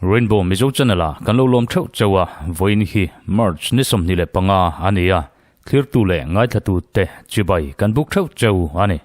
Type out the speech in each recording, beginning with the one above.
Rainbow Mizo Channel ah kan lo lawm theuh cheu a, vawiin hi March ni 25 a ni a, thlirtu leh ngaithlatu te chibai kan buk theuh cheu a ni.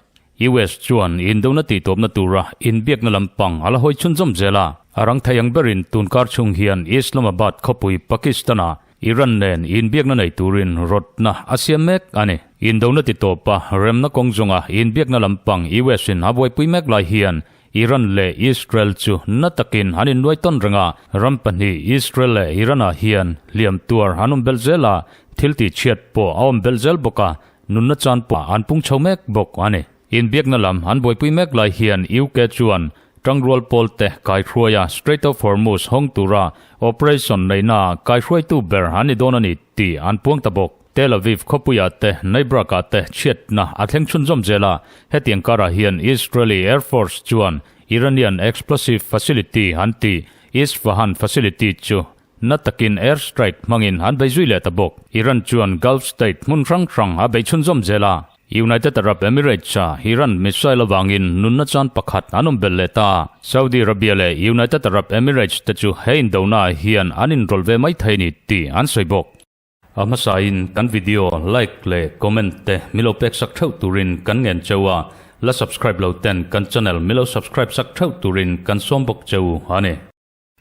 US chuan indona tihtawpna tura inbiakna lampang a la hawi chhunzawm zel a, a rang thei ang berin tunkar chhung hian Islamabad khawpui Pakistan-ah Iran nen inbiakna nei turin rawtna a siam mek a ni. Indona titawpa remna kawng zawnga inbiakna lampang US-in a buaipui mek lai hian Iran leh Israel chu na takin an innuai tawn reng a, ram pahnih Israel leh Iran-ah hian hliam tuar an awm belh zel a, thil tihchhiat pawh a awm belh zel bawk a, nunna chan pawh an pung chho mek bawk a ni. Inbiakna lam an buaipui mek lai hian UK chuan tangrual pawlte kaihruaia Strait of Hormuz hawng tura operation neihnaah kaihruaitu ber an ni dawn a ni tih an puang ta bawk. Tel Aviv khawpuiah te, Neibraka te chhiatna a thleng chhunzawm zel a, hetiang karah hian Israeli Air Force chuan Iranian explosive facility an tih Isfahan facility chu na takin air strike hmangin an bei zui leh ta bawk. Iran chuan Gulf state hmun hrang hrang a bei chhunzawm zel a, United Arab Emirates-a Iran missile avangin nunna chan pakhat an awm belh leh ta. Saudi Arabia leh United Arab Emirates te chu he indonaah hian an inrawlh ve mai thei ni tih an sawi bawk. A hmasain kan video like leh comment te milo pek sak theuh turin kan ngen cheu a, la subscribe lo ten kan channel milo subscribe sak theuh turin kan sawm bawk cheu a ni.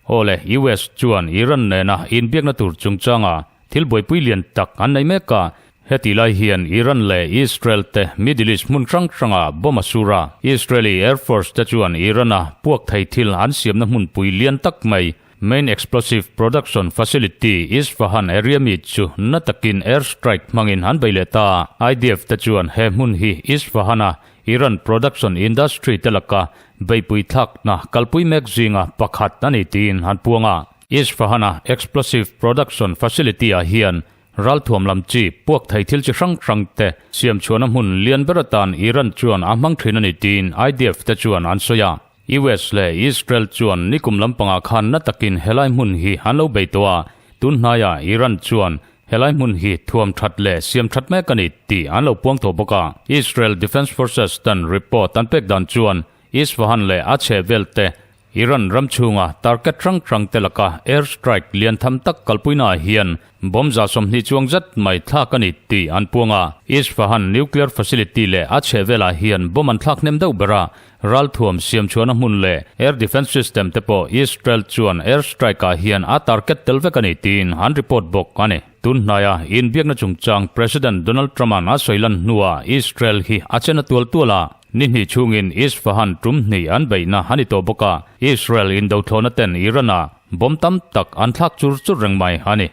Aw le, US chuan Iran nena inbiakna tur chungchanga thil buaipui lian tak an nei mek a, heti lai hian Iran leh Israel te Middle East hmun hrang hranga bomb a sur a, Israeli Air Force te chuan Iran-a puak thei thil an siamna hmunpui lian tak mai Main Explosive Production Facility, Isfahan area mi chu na takin air strike hmangin an bei leh ta. IDF te chuan he hmun hi Isfahan-a Iran production industry te laka beihpui thlakna kalpui mek zinga pakhat a ni tiin an puang a. Isfahan-a Explosive Production Facility-ah hian ralthuam lam chi puak thei thil chi hrang hrang te siam chhuahna hmun lian ber atan Iran chuan a hmang thin a ni tiin IDF te chuan an sawi a. US leh Israel chuan nikum lampangah khan na takin helai hmun hi an lo bei tawh a, tun hnaiah Iran chuan helai hmun hi thuam that leh siam that mek a ni tih an lo puang tawh bawk a. Israel Defence Forces tan report an pek dan chuan Isfahan leh a chhehvel te Iran ram chhunga target hrang hrang te laka air strike lian tham tak kalpuinaah hian bomb 20 chuang zet mai thlak a ni tih an puang a. Isfahan nuclear facility leh a chhehvelah hian bomb an thlak hnem deuh ber a, Ralthuam siamchhuahna hmun leh air defence system te pawh Israel chuan air strike ah hian a target tel vek a ni tiin an report bawk a ni. Tun hnaia inbiakna chungchang President Donald Trump-a'n a sawi lan hnuah Israel hi a chen a tual tual a, ni hnih chhungin Isfahan tum hnih an beihna a ni tawh bawk a, Israel indothlawhna ten Iran-ah bomb tam tak an thlak chur chur reng mai a ni.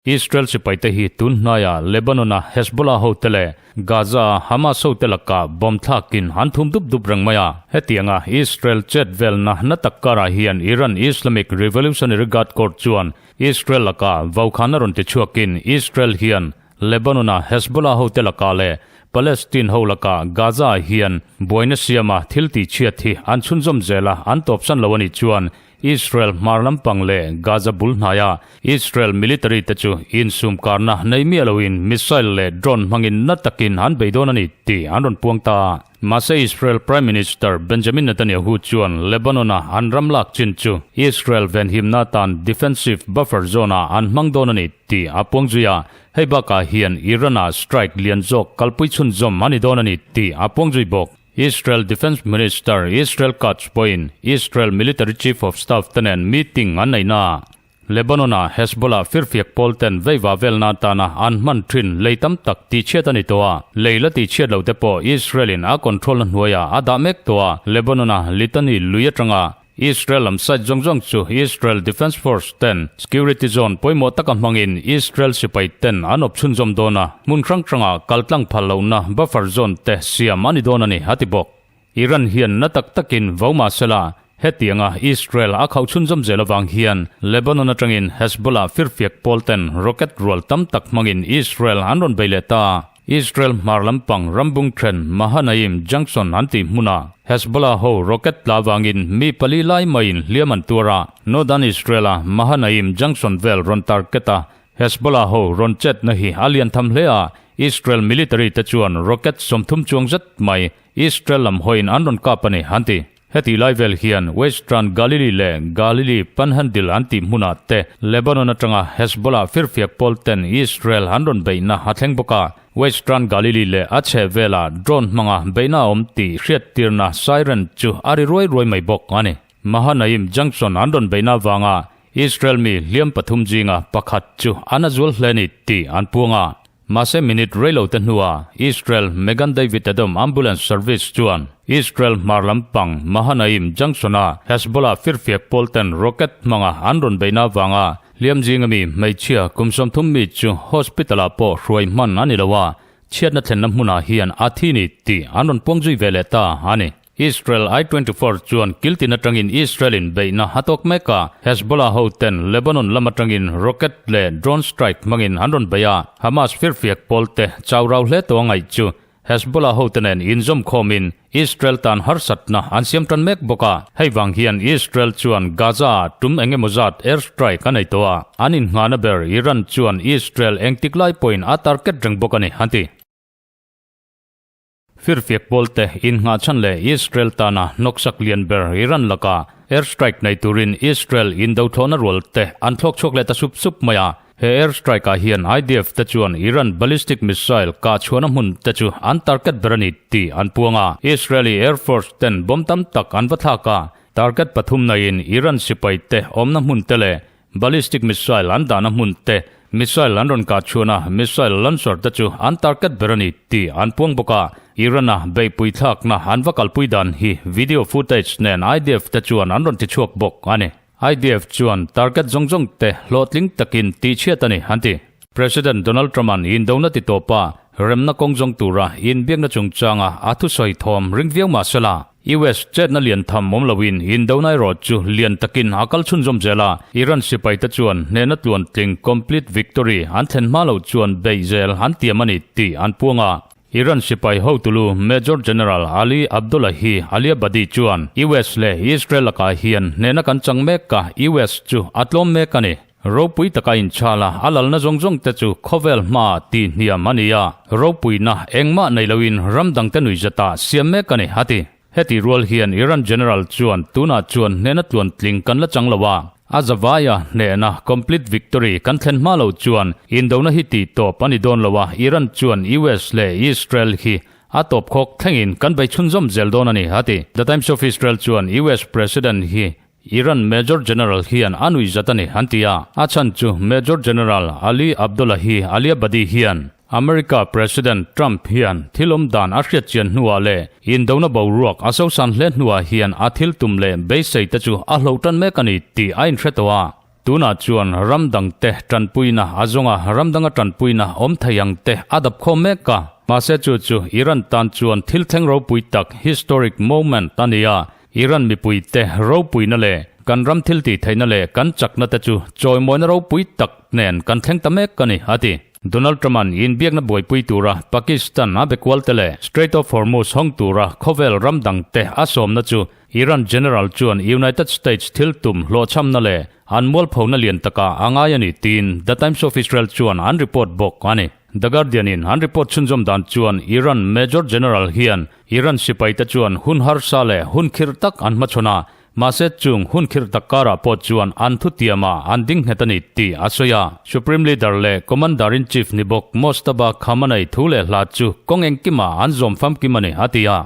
Israel sipaite hi tun hnaiah Lebanon-a Hezbollah hote leh Gaza-a Hamas hote lakah bomb thlakin an thum dup dup reng mai a. Hetianga Israel chet velna na tak karah hian Iran Islamic Revolutionary Guard Corps chuan Israel lakah vaukhana rawn ti chhuakin Israel hian Lebanon-a Hezbollah hote lakah leh Palestine ho lakah Gaza-ah hian buaina siama thil tihchhiat hi an chhunzawm zel a, an tawpsan lo a nih chuan Israel hmar lampang leh Gaza bul hnaia Israel military te chu insumkarna nei miah loin missile leh drone hmangin na takin an bei dawn a ni tih an rawn puang ta. Mahse Israel Prime Minister Benjamin Netanyahu chuan Lebanon-a an ram lak chin chu Israel venhimna atan defensive buffer zone-ah an hmang dawn a ni tih a puang zui a, hei bakah hian Iran-ah strike lian zawk kalpui chhunzawm a ni dawn a ni tih a puang zui bawk. Israel Defence Minister Israel Katz pawhin Israel Military Chief of Staff te nen meeting an nei na. Lebanon-a Hezbollah firfiak pawl ten veiva velna atana an hman thin lei tam tak tihchhiat a ni tawh a, lei la tihchhiat lo te pawh Israel-in a control-na hnuaiah a dah mek tawh a, Lebanon-a Litani lui atanga Israel lam site zawng zawng chu Israel Defence Force ten security zone pawimawh taka hmangin Israel sipai ten an awp chhunzawm dawn a, hmun hrang hranga kal tlang phal lohna buffer zone te siam a ni dawn a ni, a ti bawk. Iran hian na tak takin vo mah sela, hetianga Israel a khauh chhunzawm zel avang hian Lebanon atangin Hezbollah firfiak pawl ten rocket rual tam tak hmangin Israel an rawn bei leh ta. Israel hmar lampang rambung then Mahanaim Junction an tih hmunah Hezbollah ho rocket tla avangin mi pali lai maiin hliam an tuar a. Northern Israel-a Mahanaim Junction vel rawn target a. Hezbollah ho rawn chetna hi a lian tham hle a, Israel military te chuan rocket 30 chuang zet mai Israel lam hawiin an rawn kap a ni, an ti. Heti lai vel hian Western Galilee leh Galilee Panhandle an tih hmunah te Lebanon atanga Hezbollah firfiak pawl ten Israel an rawn beihna a thleng bawk a. Western Galilee leh a chheh velah drone hmanga beihna a awm tih hriattirna siren chu a ri ruai ruai mai bawk a ni. Mahanaim Junction an rawn beihna avanga Israel mi hliam pathum zinga pakhat chu an a zual hle ni tih an puang a. Mahse minute reilo te hnuah Israel Megan David Adom Ambulance Service chuan Israel hmar lampang Mahanaim Junction-a Hezbollah firfiak pawl ten rocket hmanga an rawn beihna avanga hliam zinga mi hmeichhia kum 30 mi chu hospital-ah pawh hruai hman a ni lo a, chhiatna thlenna hmunah hian a thi ni tih an rawn puang zui ve leh ta a ni. Israel I-24 chuan kiltin atangin Israel in beihna a tawk mek a, Hezbollah ho ten Lebanon lam atangin rocket leh drone strike hmangin an rawn bei a, Hamas firfiak pawl te chau rau hle tawh a ngaih chu Hezbollah ho te nen inzawm khawmin Israel tan harsatna an siam tan mek bawk a, hei vang hian Israel chuan Gaza ah tum eng emaw zat air strike a nei tawh a, an innghahna ber Iran chuan Israel engtik lai pawhin a target reng bawk a ni, an ti. Firfiak pawlte innghah chhan leh Israel tana hnawksak lian ber Iran laka air strike nei turin Israel indothlawhna rual te an thlawk chhuak leh ta sup sup mai a. He air strike ah hian IDF te chuan Iran ballistic missile kah chhuahna hmun te chu an target ber a ni tih an puang a. Israeli Air Force ten bomb tam tak an va thlak a, target pathum naiin Iran sipai te awmna hmun te leh Ballistic missile an dahna hmun te, missile an rawn kah chhuan a, missile launcher te chu an target ber a ni tih an puang bawk a. Iran-a beihpui thlakna an va kalpui dan hi video footage nen IDF te chuan an rawn ti chhuak bawk a ni. IDF chuan target zawng zawng te hlawhtling takin tihchhiat a ni an ti. President Donald Trump-a'n indona ti tawp a, remna kawng zawng tura inbiakna chungchanga a thusawi thawm ring viau mah sela, US chetna lian tham awm loin indona erawh chu lian takin a kal chhunzawm zel a, Iran sipaite chuan hnehna tluan tling complete victory an thlen hma lo chuan beih zel an tiam a ni tih an puang a. Iran sipai hotulu Major General Ali Abdollahi Aliabadi chuan US leh Israel lakah hian hnehna kan chang mek a, US chu a tlawm mek a ni. Ropui taka inchhal a, a lalna zawng zawng te chu khawvel hmaah tih hniam a ni a, ropuina engmah nei loin ram dangte nuihzatah siam mek a ni, a ti. Heti rual hian Iran General chuan tunah chuan hnehna tluantling kan la chang lo a, a zavaia hnehna, complete victory, kan thlen hma lo chuan indona hi tih tawp a ni dawn lo a, Iran chuan US leh Israel hi a tawp khawk thlengin kan bei chhunzawm zel dawn a ni, a ti. The Times of Israel chuan US President hi Iran Major General hian a nui zat a ni, an ti a. A chhan chu Major General Ali Abdollahi Aliabadi hian America President Trump hian thil awm dan a hriat chian hnuah leh indona boruak a sosan hle hnuah hian a thil tum leh beisei te chu a hlo tan mek a ni tih a inhre tawh a. Tunah chuan ram dangte tanpuina a zawnga ram danga tanpuina awm thei ang te a dap khawm mek a. Mahse chu chu Iran tan chuan thil thleng ropui tak, historic moment, a ni a. Iran mipuite ropuina leh kan ram thil tih theihna leh kan chakna te chu chawimawina ropui tak nen kan thleng ta mek a ni, a ti. Donald Trump-a'n inbiakna buaipui tura Pakistan a be kual te leh Strait of Hormuz hawng tura khawvel ram dangte a sawmna chu Iran General chuan United States thil tum hlawhchhamna leh an mualphona lian takah a ngai a ni tiin The Times of Israel chuan an report bawk a ni. The Guardian-in an report chhunzawm dan chuan Iran Major General hian Iran sipaite chuan hun harsa leh hun khirh tak an hmachhawn a, mahse chung hun khirh tak karah pawh chuan an thutiamah an ding nghet a ni tih a sawi a. Supreme Leader leh Commander-in-Chief ni bawk Mojtaba Khamenei thu leh hla chu kawng engkimah an zawm famkim a ni, a ti a.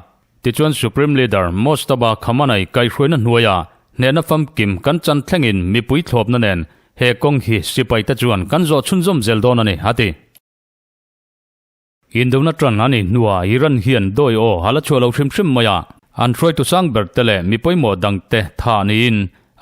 Tichuan Supreme Leader Mojtaba Khamenei kaihhruaina hnuaiah hnehna famkim kan chan thlengin mipui thlawpna nen he kawng hi sipaite chuan kan zawh chhunzawm zel dawn a ni, a ti. Indona tan a nih hnuah Iran hian dawi aw a la chhuah lo hrim hrim mai a, an hruaitu sang ber te leh mi pawimawh dang te thah niin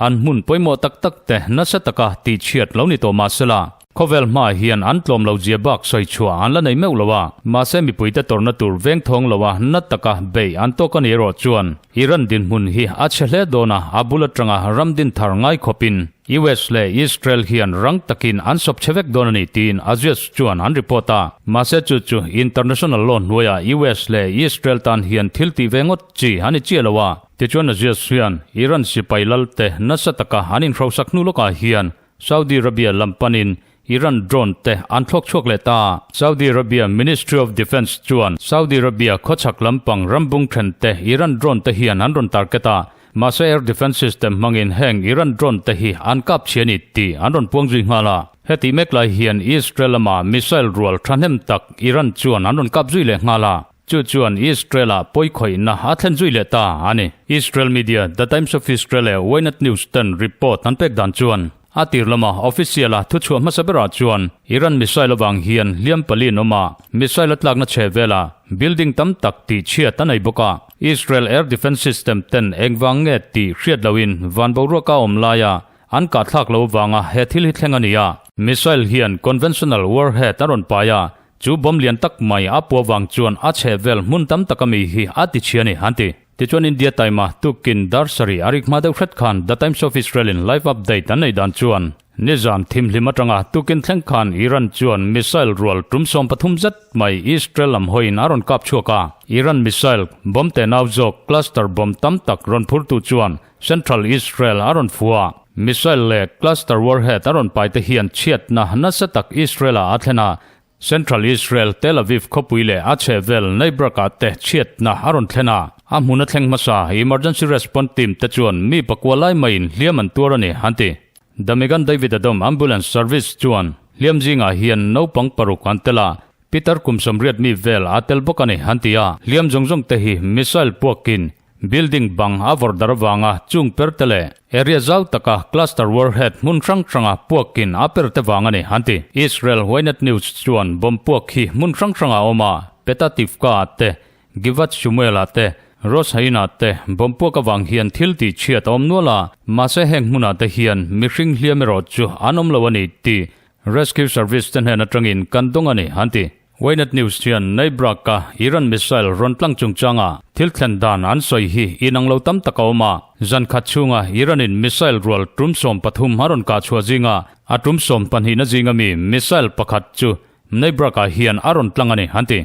an hmun pawimawh tak tak te nasa taka tihchhiat lo ni tawh mah sela, khawvel hmaah hian an tlawm lo zia bak sawi chhuah an la nei meuh lo a, mahse mipuite tawrhna tur veng thawng lo a na taka beih an tawk a nih erawh chuan Iran dinhmun hi a chhe hle dawn a, a bul atanga ram din thar ngai khawpin US leh Israel hian rang takin an sawp chhe vek dawn a ni tiin Axios chuan an report a. Mahse chu chu international law hnuaiah US leh Israel tan hian thil tih ve ngawt chi a ni chiah lo a. Tichuan Axios hian Iran sipai lal te nasa taka an inhrosak hnu lawkah hian Saudi Arabia lam panin Iran drone te an thlawk chhuak leh ta. Saudi Arabia Ministry of Defence chuan Saudi Arabia khawchhak lampang rambung then te Iran drone te hian an rawn target a, mahse air defence system hmangin heng Iran drone te hi an kap chhi a ni tih an rawn puang zui nghal a. Hetih mek lai hian Israel lama missile rual thahnem tak Iran chuan an rawn kap zui leh nghal a. Chu chuan Israel-ah pawikhawihna a thlen zui leh ta a ni. Israel media The Times of Israel leh Ynet News ten report an pek dan chuan a tir lama official-a thuchhuah hmasa berah chuan Iran missile avang hian hliam pali an awm a, missile a tlakna chhe velah building tam tak tih chhiat a nei bawk a. Israel air defence system ten engvang nge tih hriat loin van boruaka awm laia an kahthlak lo avanga he thil hi thleng a ni a. Missile hian conventional warhead a rawn pai a, Chu bomb lian tak mai a pua vang chuan a chheh vel hmun tam taka mi hi a ti chhia ni an ti. Tichuan India taima tukin dar sarih a rik hma deuh hret khan The Times of Israel in live update an nei dan chuan nizan thimhlim atanga tukin thleng khan Iran chuan missile rual tum 13 zet mai Israel lam hawiin a rawn kap chhuak a. Iran missile bomb tenau zawk cluster bomb tam tak rawn phurtu chuan Central Israel a rawn fuh a, missile leh cluster warhead a rawn pai te hian chhiatna nasa tak Israel-ah a thlen a, Central Israel Tel Aviv khawpui leh a chhehvel Bnei Brak-ah te chhiatna a rawn thlen a. A hmun a thleng hmasa Emergency Response Team te chuan mi pakua lai maiin hliam an tuar a ni, an ti. The Megan David Adom Ambulance Service chuan hliam zingah hian naupang paruk an tel a, Pitar kum 80 mi vel a tel bawk a ni, an ti a. Hliam zawng zawng te hi missile puakin building bang a vawrh dar avanga chung per te leh area zau taka cluster warhead hmun hrang hranga puakin a per te vang a ni, an ti. Israel Ynet News chuan bomb puak hi hmun hrang hrangah a awm a, Petah Tikva-ah te, Givat Shmuel-ah te, Rosh Haina-ah te bomb puak avang hian thil tih chhiat a awm nual a, mahse heng hmunah te hian mihring hliam erawh chu an awm lo a ni tih Rescue Service te hnen atangin kan dawng a ni, an ti. Ynet News hian Bnei Brak-a Iran missile rawn tlang chungchanga thil thlen dan an sawi hi inang lo tam tak a awm a. Zan khat chhunga Iran-in missile rual tum 13 a rawn kah chhuah zinga a tum 12 na zinga mi missile pakhat chu Bnei Brak-ah hian a rawn tlang a ni, an ti.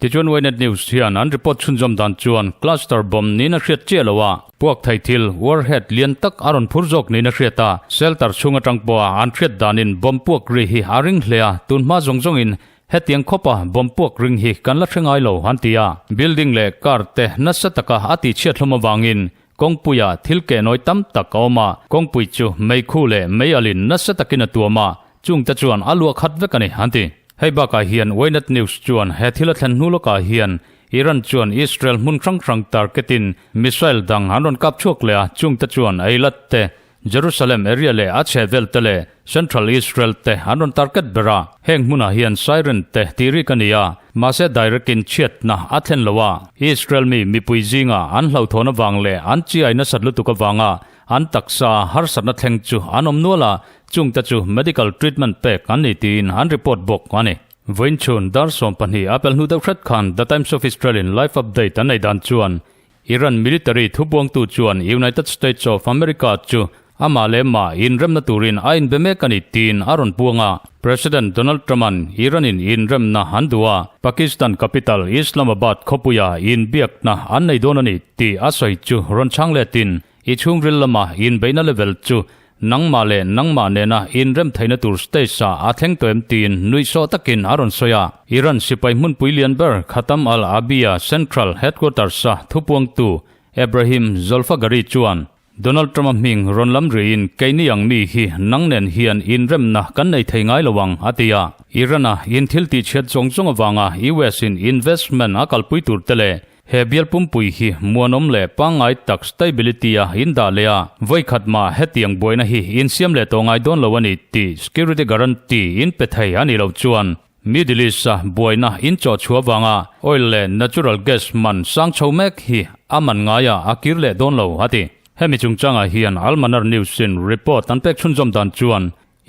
Tichuan Ynet News hian an report chhunzawm dan chuan cluster bomb niin a hriat chiah lo a, puak thei thil, warhead, lian tak a rawn phur zawk niin a hriat a, shelter chhung atang pawha an hriat danin bomb puak ri hi a ring hle a, tunhma zawng zawngin hetiang khawpa bomb puak ring hi kan la hre ngai lo an ti a. Building leh car te nasa taka a tihchhiat hlawm avangin kawngpuia thil kehnawi tam tak a awm a, kawngpui chu meikhu leh mei alin nasa takin a tuam a, Chungte chuan a luah khat vek a ni, an ti. Hei bakah hian Ynet News chuan he thil a thlen hnu lawkah hian Iran chuan Israel hmun hrang hrang target-in missile dang an rawn kap chhuak leh a, chungte chuan Eilat te, Jerusalem area leh a chhehvel te leh Central Israel te an rawn target ber a. Heng hmunah hian siren te tih rik a ni a, mahse direct-in chhiatna a thlen lo a. Israel mi mipui zinga an hlauhthawn avang leh an chiai nasat lutuk avanga An taksa harsatna thleng chu an awm nual a, chungte chu medical treatment pek an ni tiin an report bawk a ni. Vawiin chhun dar 12 a pel hnu deuh hret khan The Times of Israel in live update an nei dan chuan Iran military thubuangtu chuan United States of America chu amah leh mah inremna turin a inbe mek a ni tiin a rawn puang a. President Donald Trump-a'n Iran in inremna an duh a, Pakistan capital Islamabad khawpuia inbiakna an nei dawn a ni tih a sawi chu rawn chhang letin I chhungril lama inbeihna level chu nangmah leh nangmah nena inrem theihna tur stage-ah a thleng tawh em tiin nuihsawh takin a rawn sawi a. Iran sipai hmunpui lian ber Khatam al-Abiya Central Headquarters-a thupuangtu Ebrahim Zolfaghari chuan Donald Trump-a hming rawn lam rihin keini ang mi hi nang nen hian inremna kan nei thei ngai lo ang a ti a. Iran-a inthil tihchhiat zawng zawng avanga US-in investment a kalpui tur te leh He bial pumpui hi muanawm leh pangngai tak stability a in dah leh a, vawi khat mah hetiang buaina hi insiam leh tawh ngai dawn lo a ni tih security guarantee in pe thei a nih loh chuan Middle East-a buaina in chawh chhuah avanga oil leh natural gas man sang chho mek hi a man ngaiah a kir leh dawn lo a ti. Hemi chungchangah hian Al Manar News-in report an pek chhunzawm dan chuan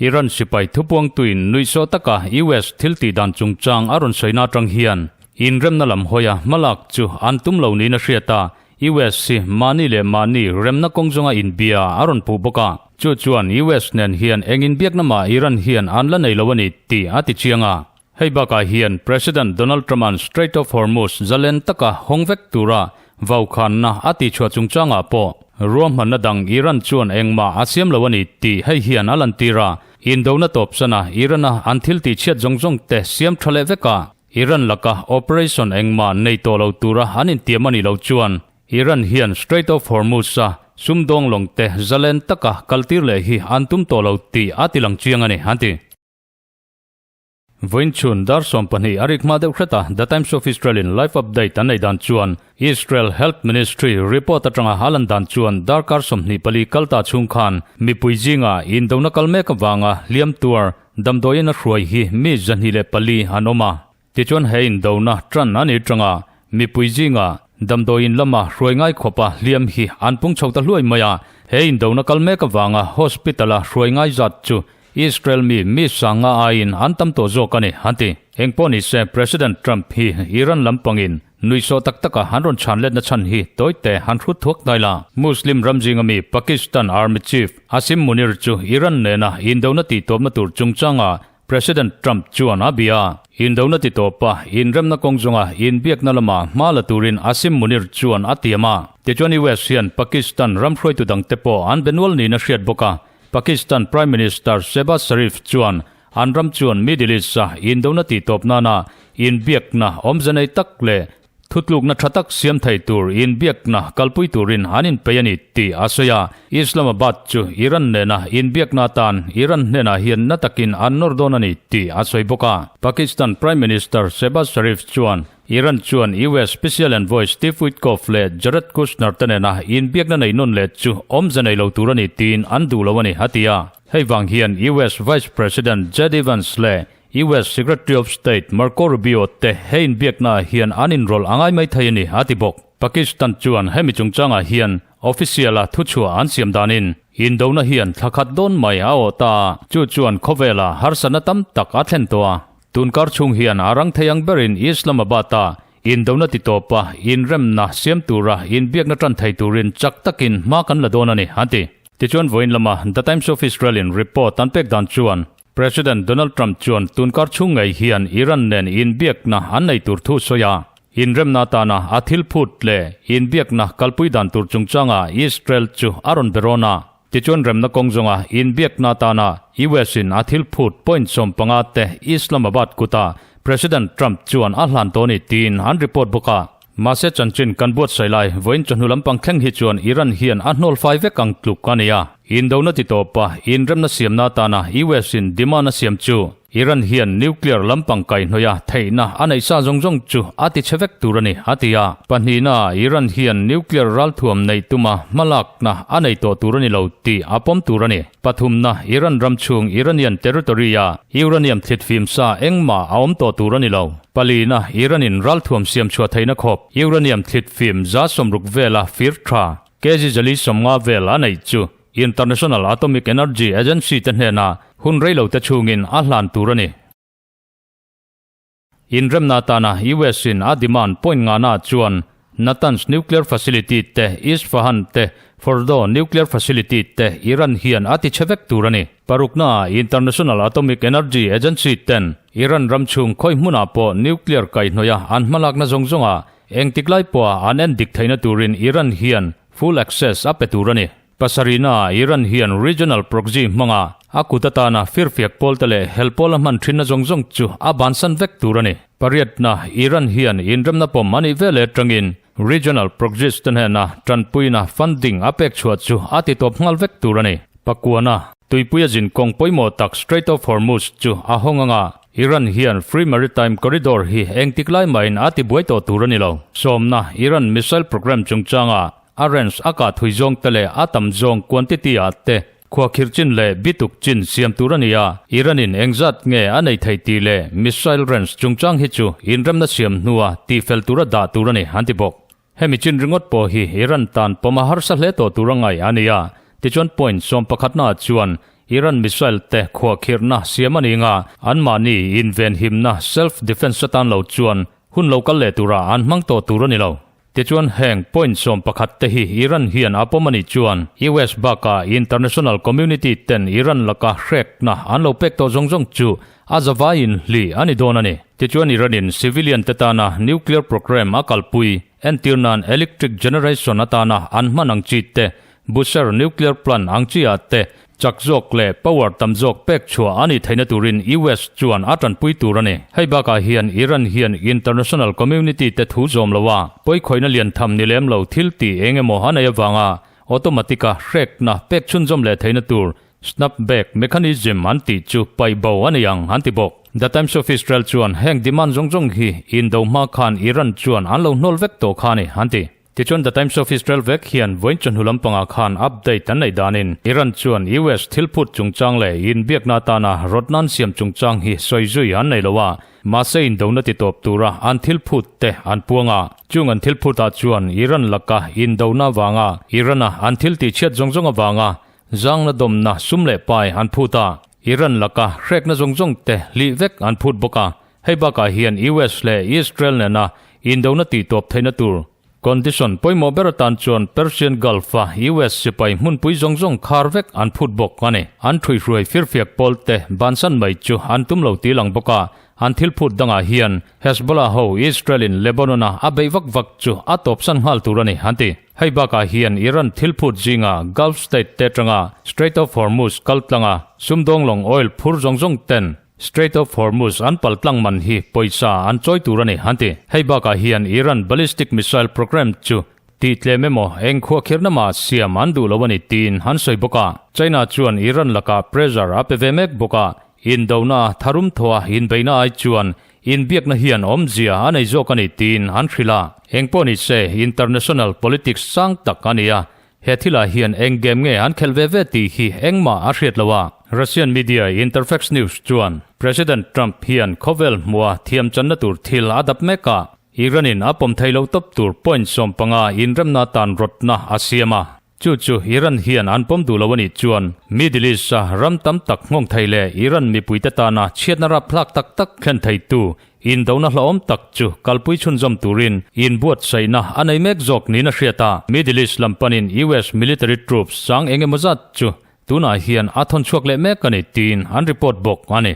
Iran sipai thupuangtuin nuihsawh taka US thil tih dan chungchang a rawn sawina atang hian inremna lam hawia hmalak chu an tum lo niin a hriat a, US hi mahni leh mahni remna kawng zawnga inbia a rawn puh bawk a. Chu chuan US nen hian eng inbiakna mah Iran hian an la nei lo a ni tih a ti chiang a. Hei bakah hian President Donald Trump-a'n Strait of Hormuz zalen taka hawng vek tura vaukhanna a tihchhuah chungchangah pawh ruahmanna dang Iran chuan engmah a siam lo a ni tih hei hian a lantir a. Indona tawp sana Iran-a an thil tihchhiat zawng zawng te siam tha leh vek a, Iran laka operation engmah nei tawh lo tura an intiam a nih loh chuan Iran hian Strait of Hormuz-a sumdawng lawng te zalen taka kaltir leh hi an tum tawh lo tih a tilang chiang a ni, an ti. Vawiin chhun dar 12 a rik hma deuh hret a, The Times of Israel-in live update an nei dan chuan Israel Health Ministry report atanga a lan dan chuan darkar 24 kal ta chhung khan mipui zinga indona kal mek avanga hliam tuar damdawiin a hruai hi mi 204 an awm a. Tichuan he indona tan a ni tanga mipui zinga damdawiin lama hruai ngai khawpa hliam hi an pung chho ta hluai mai a. He indona kal mek avanga hospital-a hruai ngai zat chu Israel mi mi sanga aiin an tam tawh zawk a ni, an ti. Eng pawh ni se, President Trump hi Iran lampangin nuihsawh tak taka an rawn chhan letna chhan hi tawite han hrut thuak hnai la. Muslim ram zinga mi Pakistan Army Chief Asim Munir chu Iran nena indona tihtawpna tur chungchanga President Trump chuan a bia. Indona titawpa inremna kawng zawnga inbiakna lama hma la turin Asim Munir chuan a tiam a. Tichuan US hian Pakistan ram hruaitu dangte pawh an be nual niin a hriat bawk a. Pakistan Prime Minister Shehbaz Sharif chuan an ram chuan Middle East-a indona tihtawp nana inbiakna awmze nei tak leh thutlukna tha tak siam thei tur inbiakna kalpui turin an inpeih a ni tih a sawi a. Islamabad chu Iran nena inbiakna atan Iran hnenah hian na takin an nawr dawn a ni tih a sawi bawk a. Pakistan Prime Minister Shehbaz Sharif chuan Iran chuan US Special Envoy Steve Witkoff leh Jared Kushner te nena inbiakna nei nawn leh chu awmze nei lo tur a ni tiin an duh lo a ni, a ti a. Hei vang hian US Vice President JD Vance leh US Secretary of State Marco Rubio te he inbiaknaah hian an inrawlh a ngai mai thei a ni, a ti bawk. Pakistan chuan hemi chungchangah hian official-a thuchhuah an siam danin indona hian thla khat dawn mai a awh ta a, chu chuan khawvela harsatna tam tak a thlen tawh a. Tunkar chhung hian a rang thei ang berin Islamabad-a indona titawpa inremna siam tura inbiakna tan thei turin chak takin hma kan la dawn a ni, an ti. Tichuan vawiin lama The Times of Israel-in report an pek dan chuan President Donald Trump chuan tunkar chhung ngei hian Iran nen inbiakna an nei tur thu sawi a, inremna atana a thil phut leh inbiakna kalpui dan tur chungchanga Israel chu a rawn be rawn a. Tichuan remna kawng zawnga inbiakna atana US in a thil phut point 15 te Islamabad kuta President Trump chuan a hlan tawh a ni tiin an report bawk a. Mahse chanchin kan buatsaih lai vawiin chawhnu lampang thleng hi chuan Iran hian a hnawl fai vek ang tluk a ni a. Indona titawpa inremna siamna atana US in demand a siam chu Iran hian nuclear lampang kaihhnawih a theihna a neih sa zawng zawng chu a ti chhe vek tur a ni, a ti a. Pahnihna, Iran hian nuclear ralthuam neih tuma hmalakna a nei tawh tur a ni lo tih a pawm tur a ni. Pathumna, Iran ram chhung Iranian territory-a uranium thlitfim sa engmah a awm tawh tur a ni lo. Palina, Iran-in ralthuam siam chhuah theihna khawp uranium thlitfim 60 vela fir tha, kg 450 vel a neih chu International Atomic Energy Agency te hnenah hun rei lo te chhungin a hlan tur a ni. Inremna atana US in a demand point ngana chuan Natanz nuclear facility te, Isfahan te, Fordow nuclear facility te Iran hian a ti chhe vek tur a ni. Parukna International Atomic Energy Agency ten Iran ram chhung khawi hmunah pawh nuclear kaihhnawih a an hmalakna zawng zawngah engtik lai pawha an en dik theihna turin Iran hian Full access a pe tur a ni. Pasarihna Iran hian regional proxy hmanga a kut atana firfiak pawlte leh hel pawla hman thinna zawng zawng chu a bansan vek tur a ni. Pariatna Iran hian inremna pawm a nih veleh atangin regional proxies te hnena tanpuina funding a pek chhuah chu a titawp nghal vek tur a ni. Pakuana, tuipuia zin kawng pawimawh tak Strait of Hormuz chu a hawng anga Iran hian Free Maritime Corridor hi engtik lai mahin a tibuai tawh tur a ni lo. Sawmna, Iran missile program chungchanga a range a kah thui zawng te leh a tam zawng quantity ah te khuakhirh chin leh bituk chin siam tur a ni a, Iran in engzat nge a nei thei tih leh missile range chungchang hi chu inremna siam hnua tihfel tura dah tur a ni, an ti bawk. Hemi chin ringawt pawh hi Iran tan pawm a harsa hle tawh tur a ngaih a ni a, tichuan point 11 naah chuan Iran missile te khuahkhirhna siam a ni nga, anmahni invenhimna self defence atan lo chuan hun lo kal leh turah an hmang tawh tur a ni lo. Tichuan heng point 11 te hi Iran hian a pawm a nih chuan US bakah international community ten Iran laka hrekna an lo pek tawh zawng zawng chu a zavaiin hli a ni dawn a ni. Tichuan Iran-in civilian te tana nuclear program a kalpui, entir nan electric generation atana an hman ang chi te, Bushehr nuclear plant ang chi ah te chak zawk leh power tam zawk pek chhuah a nih theihna turin US chuan a tanpui tur a ni. Hei bakah hian Iran hian international community te thu zawm lo a, pawikhawihna lian tham ni lem lo thil tih eng emaw a nei avanga automatic a hrekna pek chhunzawm leh theihna tur Snapback mechanism an tih chu paih bo a ni ang an ti bawk. The Times of Israel chuan heng demand zawng zawng hi indo hma khan Iran chuan an lo hnawl vek tawh kha a ni an ti. Tichuan The Times of Israel vek hian vawiin chawhnu lampangah khan update an neih danin Iran chuan US thil phut chungchang leh inbiakna atana rawtna an siam chungchang hi sawi zui an nei lo a, mahse indona ti tawp tura an thil phut te an puang a. Chung an thil phutah chuan Iran laka indona avanga Iran-a an thil tihchhiat zawng zawng avanga Zangna dawmna sum leh pai an phut a, Iran laka hrekna zawng zawng te hlih vek an phut bawk a. Hei bakah hian US leh Israel nena indona tihtawp theihna tur condition pawimawh ber atan chuan Persian Gulf-a US sipai hmunpui zawng zawng khar vek an phut bawk a ni. An ṭhuihruai firfiak pawl te bansan mai chu an tum lo ti lang bawk a, an thil phut dangah hian Hezbollah ho Israel-in Lebanon-a a beih vak vak chu a tawpsan nghal tur a ni, an ti. Hei bakah hian Iran thil phut zinga Gulf State te atanga Strait of Hormuz kal tlanga sumdawng lawng oil phur zawng zawng ten Strait of Hormuz an pal tlang man hi pawisa an chawi tur a ni, an ti. Hei bakah hian Iran ballistic missile program chu tih tlem emaw eng khuahkhirhna mah siam an duh lo a ni tiin an sawi bawk a. China chuan Iran lakah pressure a pe ve mek bawk a, indona tharum thawha inbeihna ai chuan Inbiakna hian awmzia a nei zawk a ni tiin an hrilh a. Engpawh ni se, international politics sang tak a ni a, he thilah hian eng game nge an khelh ve ve tih hi engmah a hriat lo a. Russian media Interfax News chuan President Trump hian khawvel hmua thiamchanna tur thil a dap mek a, Iran-in a pawm thei lo tawp tur point 15 inremna tan rawtna a siam a. Chu chu Iran hian an pawm duh lo a nih chuan Middle East-a ram tam tak nghawng thei leh Iran mipuite tana chhiatna rapthlak tak tak thlen theitu indona hlauhawm tak chu kalpui chhunzawm turin inbuatsaihna a nei mek zawk niin a hriat a. Middle East lam panin US military troops sang eng emaw zat chu tunah hian a thawn chhuak leh mek a ni tiin an report bawk a ni.